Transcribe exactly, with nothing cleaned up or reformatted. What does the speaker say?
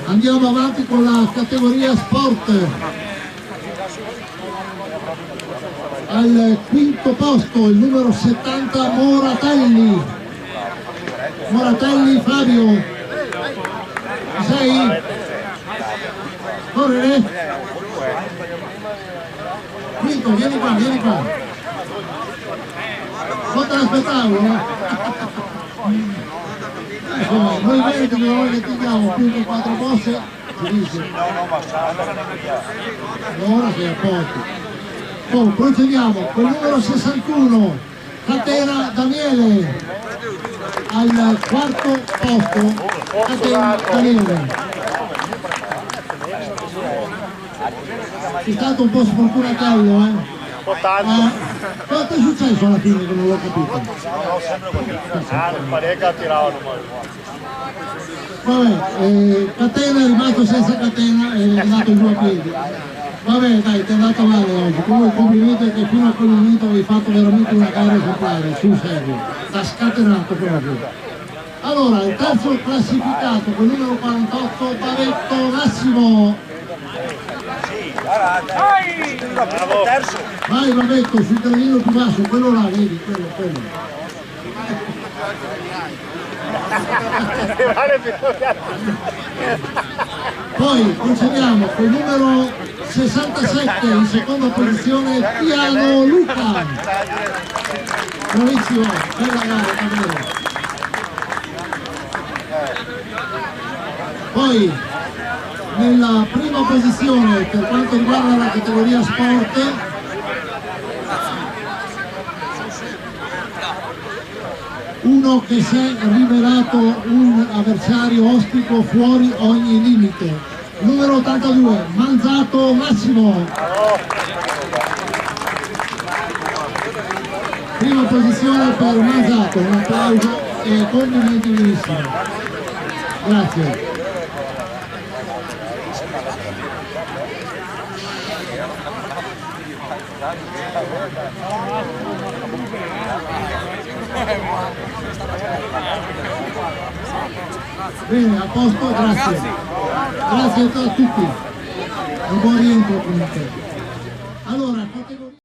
Andiamo avanti con la categoria sport. Al quinto posto, il numero settanta, Moratelli. Moratelli Fabio. Ci sei? Correre? Quinto, vieni qua, vieni qua. Non te l'aspettavo, eh? Eh, insomma, noi meriti che noi che teniamo più che quattro posti. Sì, no, no, ma sta, sta via. Ora sei a posto. Oh, procediamo col numero sessantuno, Catena Daniele. Al quarto posto, Catena Daniele. Sei stato un po' sfortunatello, eh? Un po' tanto. Ma cosa è successo alla fine che non l'ho capito? No, no, sempre così. Ah, non pare che tiravano poi. Vabbè, eh, Catena è rimasto senza catena e è andato giù a piedi. Vabbè, dai, ti è andata male oggi. Comunque, complimenti, perché fino a quel momento avevi fatto veramente una gara esemplare, sul serio. T'ha scatenato proprio. Allora, il terzo classificato, col numero quarantotto, Bavetto Massimo. Sì, guarda, terzo. Vai, Bavetto, sul gradino più basso, quello là, vedi, quello, quello. Poi procediamo col numero sessantasette, in seconda posizione, Piano Luca. Bravissimo, bella gara, davvero. Poi, nella prima posizione per quanto riguarda la categoria sport, uno che si è rivelato un avversario ostico fuori ogni limite. Numero ottantadue, Manzato Massimo. Prima posizione per Manzato, un applauso e complimenti, benissimo. Grazie. Bene, a posto, grazie. Grazie a tutti. Un buon rientro comunque. Allora, categoria